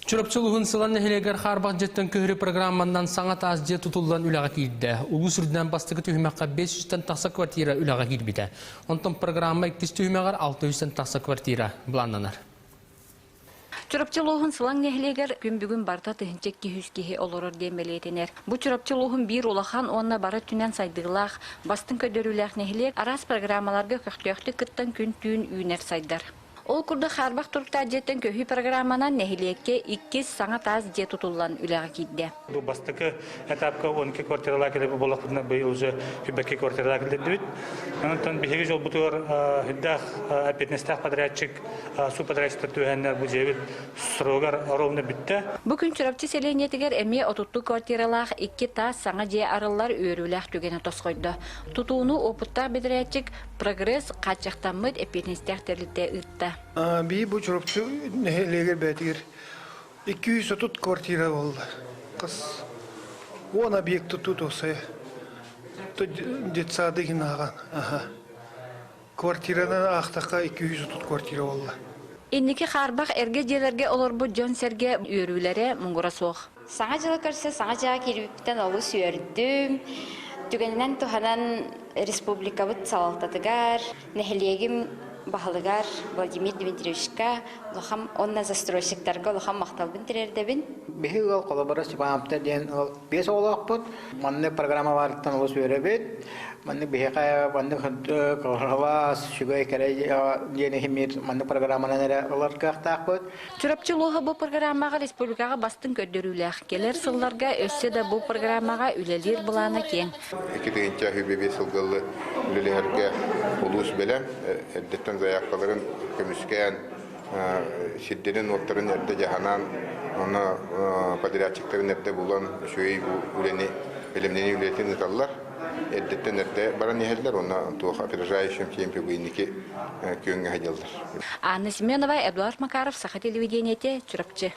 Чурапчы улууһун Сылан нэһилиэгэр хаарбах дьиэттэн көһөрүү программанан саҥа таас дьиэ тутуллан үлэҕэ киирдэ. Улуус үрдүнэн бастакы түһүмэххэ 500-тэн тахса квартира үлэҕэ киирбитэ. Онтон программа иккис түһүмэҕэр 600-тэн тахса квартира былааннанар. Чурапчы улууһун Сылаҥ нэһилиэгэр күн бүгүн барыта 1200 киһи олорор диэн бэлиэтэнэр. Бу Чурапчы улууһун биир улахан уонна бары өттүнэн сайдыылаах, бастыҥ көрдөрүүлээх нэһилиэк араас программаларга көхтөөхтүк кыттан күн-түүн үүнэр-сайдар. Ол курдук хаарбах туруктаах дьиэттэн көһүү программанан нэһилиэккэ иккис саҥа таас дьиэ тутуллан үлэҕэ киирдэ. Бу бастакы этапка 12 квартиралаах кэлэби буоллахпытына быйыл уже 22 квартиралаах киллэрдибит. Онтон биһиги дьолбутугар үрдээх эппиэтинэстээх подрядчик, субподрядчиктар түһэннэр бу дьиэбит срогар ровно бүттэ. Бу күн Чурапчы сэлиэнньэтигэр эмиэ отуттуу квартиралаах икки таас саҥа дьиэ арыллар үөрүүлээх түгэнэ тосхойдо. Тутууну уопуттаах бэдэрээтчик Прогресс хааччахтаммыт эппиэтинэстээх тэрилтэ ыытта. Бии бу Чурапчы нэһилиэгэр бээтигэр 230 квартира буолла. Хас 10 объект тутуу туосайа. Детсады гинааҕан. Аха. Квартиранан аахтахха 230 квартира буолла. Инники хаарбах эргэ дьиэлэргэ олорбут дьон-сэргэ үөрүүлэрэ муҥура суох. Саҥа дьылы көрсө саҥа дьиэҕэ киирбиппиттэн олус үөрдүм. Түгэнинэн туһанан республикабыт салалтатыгар, нэһилиэгим баһылыгар Владимир Дмитриевичка улахан уонна застройщиктарга улахан махталбын тириэрдэбин. Биһи ыал холобура Степановтар диэн ыал биэс оҕолоохпут. Маннык программа баарыттан олус үөрэбит. Маннык биһиэхэ маннык кылаас үчүгэй кэрэ диэн иһимир маннык программанан эрэ ылар кыахтаахпыт. Чурапчы улууһа бу программаҕа республикаҕа бастыҥ көрдөрүүлээх. Кэлэр сылларга өссө да бу программаҕа үлэлиир былаана киэҥ. 2025 сылгылы үлэлэһэргэ улуус бэлэм. Эрдэттэн заявкаларын көмүскээн, сирдэрин-уоттарын эрдэ дьаһанан, онно подрядчиктарын эрдэ булан, үчүгэй үлэни, бэлэмнэнии үлэтин ыыталлар. Эрдэттэн эрдэ баран иһэллэр уонна туох опережающим темпе инники күөҥҥэ сылдьаллар. Анна Семенова, Эдуард Макаров, Саха телевидениете, Чурапчы.